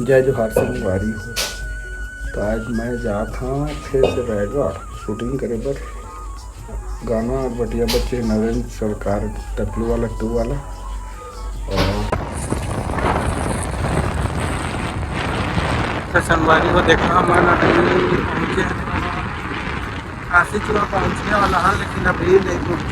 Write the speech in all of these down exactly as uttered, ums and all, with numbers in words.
जय जोहार संगवारी हो। तो आज मैं जात हूँ फिर से रायगढ़ शूटिंग करे बर। गाना और बटिया बच्चे नरेंद्र सरकार टकलू वाला टू वाला। और तो संगवारी हो, देखा, हमन अभी पहुँचे काशी चूड़ा पहुँचने वाला है, लेकिन अभी नहीं पहुँचे।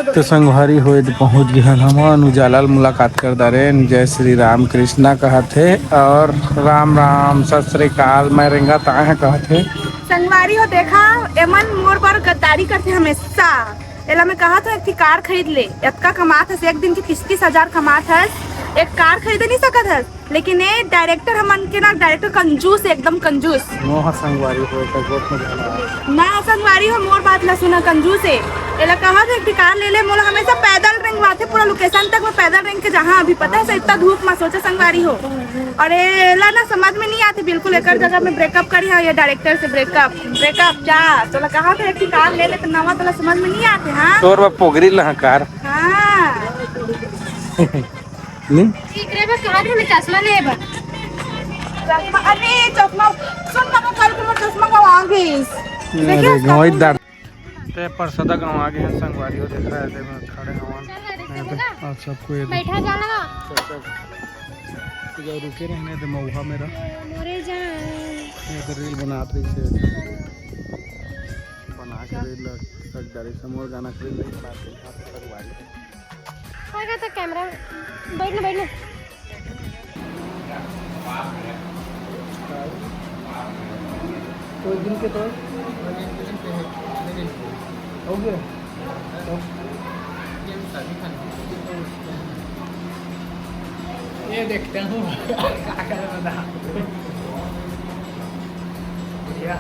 तो संगवारी हो, तो पहुंच गए हन हमन उजाला ल मुलाकात कर डारेन। जय श्री राम कृष्णा कहत हे और राम राम सत श्री अकाल, मैं रेंगत आए हंव कहत हे। संगवारी हो, देखा, एमन मोर बर गद्दारी करथे हमेशा। एला मैं कहत हंव एक ठी कार खरीद ले, अतका कमात हस, एक दिन के तीस तीस हजार कमात हस, एक कार खरीदे नहीं सकत हस। लेकिन ए डायरेक्टर हमन के ना, डायरेक्टर कंजूस हे, एकदम कंजूस। मोह संगवारी हो, एकर गोठ में जाना है। ना संगवारी हो, मोर बात ला सुना, कंजूस हे। एला कहा थे कि कार ले ले, मोला हमेशा पैदल रेंगवाथे, पूरा लोकेशन तक मैं पैदल रेंग के जहाँ अभी पता है, इतना धूप में सोचा संगवारी हो। और एला ना समझ में नहीं आते बिल्कुल, एकर जगह में ब्रेकअप करी हाँ, ये डायरेक्टर से ब्रेकअप, ब्रेकअप जा, तोला कहा थे कि कार ले ले, तो नवा तोला समझ में नहीं आते, हाँ? तोर बा पोगरी ला कार। हाँ। नहीं? ठीक रे बा, कहा थे मैं चश्मा ले बा। चश्मा, अरे चश्मा, सुन ना, मैं कल को मैं चश्मा गवा गईस। अरे, देखिए, गंवाई दार। ते परसदा गाँव आ गए हैं संगवारी हो, देखा है, ते में खड़े हवन। चल, देखते हैं ना। और सबको ये बैठा जा लगा। तो रुके रहने दे मऊहा मेरा। मोरे जान। ये तो रील बनात रही से। बना के रील लग, लग डाली से मोर गाना के रील नहीं बनाते हैं, हाथ संगवारी। होएगा तो कैमरा, बैठ ना, बैठ ना। कोई दिन के तो हो गया। ये देखता हूँ। बढ़िया।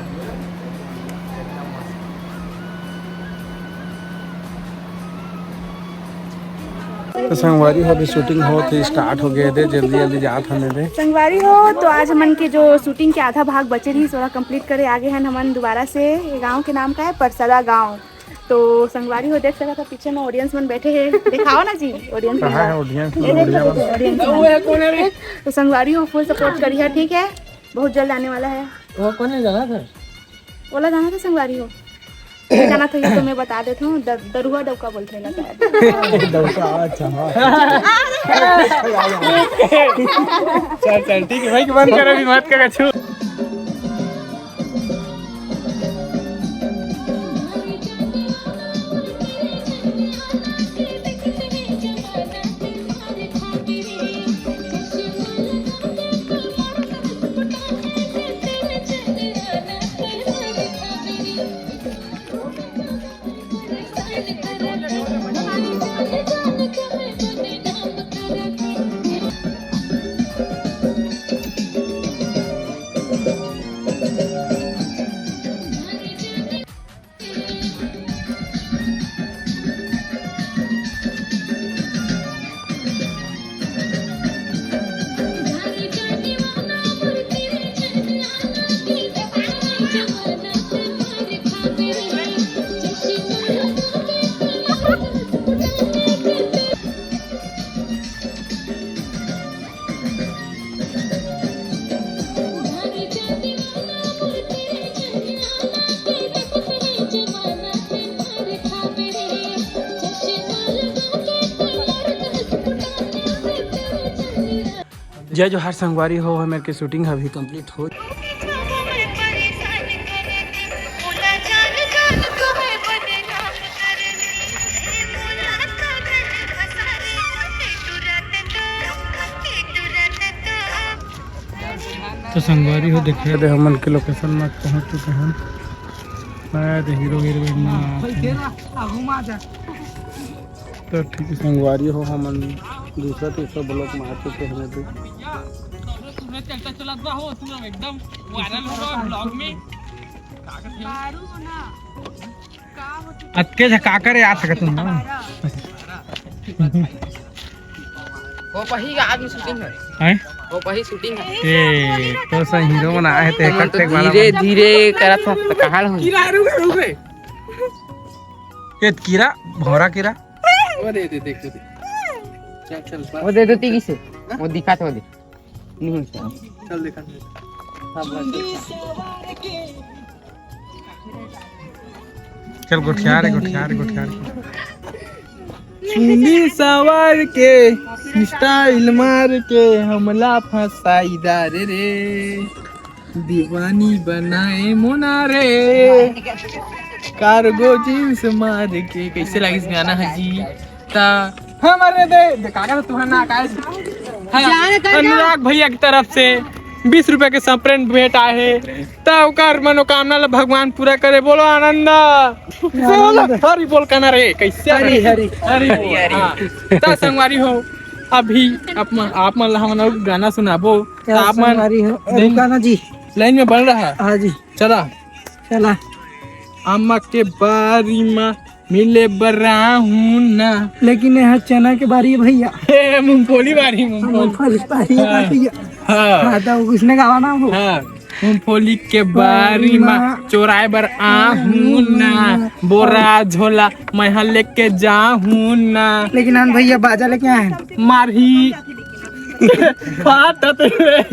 तो संगवारी हो, अभी शूटिंग होत हे, स्टार्ट हो गए थे, जल्दी जल्दी जात हन दे। संगवारी हो, तो आज हमन के जो शूटिंग के आधा भाग बचे रही, ओला कंप्लीट करे आ गए हन हमन दोबारा से। ये गांव के नाम का है परसदा गांव। तो संगवारी हो, देख सकत हो पीछे में ऑडियंस मन बैठे हैं, दिखाओ ना जी ऑडियंस मन। कहाँ है ऑडियंस? ये देखो, ऑडियंस मन। तो संगवारी हो, फुल सपोर्ट करिहा, ठीक है, बहुत जल्द आने वाला है। वो कौन है जाना था? ओला जाना था संगवारी हो। जाना था, ये तो मैं बता देता हूँ, द-, दरुआ डौका बोलते हैं ना शायद। डौका, अच्छा, हाँ। चल, चल, ठीक है भाई, बंद कर, अभी मत कर, अच्छू। जय जोहार संगवारी हो, हमर के shooting अभी complete हो। तो संगवारी हो, देखे दे हमन के location में पहुंच चुके हैं। मैं दे hero heroine मन आत हैं। तो ठीक है संगवारी हो, हमन दूसरा तीसरा vlog में आ चुके हैं अभी। अतके झ का करे आ सकत हूँ ना। वो पही आदमी shooting है। हैं? वो पही shooting है। ए, तो सा hero बना है, ते हमन तो कट्टे वाला धीरे बन। धीरे करत हन, तो कहाँ ले होही? कीरा, रुक रे, रुक रे। ए, कीरा, भौरा कीरा। वो दे दे, देख, दे दे। चल, चल, बस। वो दे दो तीगी से। हाँ? वो दिखा तो दे। नहीं होता। चल, दिखा दे। हाँ, बस, चल। चल, गोठिया रे, गोठिया रे, गोठिया रे। चुन्नी सवार के, style मार के, हमला फंसाई दारे रे। दीवानी बनाए मोना रे, cargo jeans मार के। कैसे लागिस गाना ह जी? ता हमर दे, दे काका, तुहर ना काय? हाँ, जान कर ना। अनुराग भैया की तरफ से बीस रुपए के संप्रेन भेंट आए हे, ता ओकर मनोकामना ला भगवान पूरा करे। बोलो आनंद। बोलो, हरि बोल कहना रे, कैसे हरि, हरि। हरि बोल, हरि। हाँ। ता संगवारी हो, अभी आप मन, आप मन ला हमन अउ गाना सुनाबो। ता आप मन संगवारी हो, लाइन, रुका ना जी। लाइन में बन रहा। हाँ जी। चला। चला। अम्मा के बारी मा मिले बर आहूँ ना। लेकिन यहाँ चना के बारी है भैया। ए, मूंगफली बारी, मूंगफली। मूंगफली बारी है हाँ। भैया। हाँ। हाँ, तो उसने गावा ना वो। हाँ। मूंगफली के बारी मा बारी मा चोराए बर आहूँ ना। बोरा झोला मैं ह लेके जाहूँ ना। लेकिन हम भैया बाजा लेके आए हैं। मारही। फाटत रे।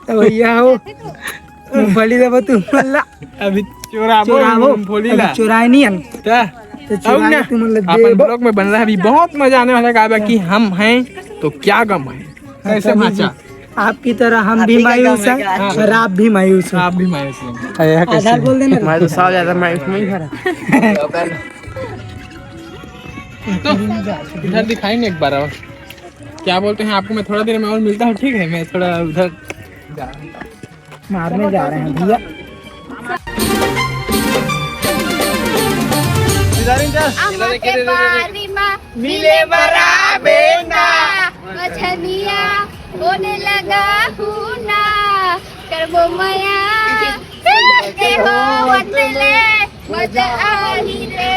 तो भैया हो, मूंगफली देबो तू मन ला। अभी चोराबो चोराबो। मूंगफली अभी ला। चोराए नहीं हम। ता? तो आउ चोरा ना। के तुमन ला अपन देबो। Vlog में बन रहा, अभी बहुत मजा आने वाला है, काबर कि हम हैं तो क्या गम है। हाँ, कैसे तभी भाचा? जी। आपकी तरह हम भी आपकी मायूस हैं। हाँ। और आप भी मायूस हो। आप भी मायूस हैं। अरे यार, आधार कैसे? बोल देना। मैं तो साल ज्यादा मायूस नहीं भरा। तो इधर दिखाएंगे एक बार और। क्या बोलते हैं, आपको मैं थोड़ा देर में और मिलता हूँ, ठीक है? मैं थोड़ा उधर जा रहा हूँ। मारने जा रहे हैं भैया। अम्मा के बारी मा मिले बर आबे ना। मछनिया होने लगा हूँ ना। करबो मया के हो वतले मजा आही रे।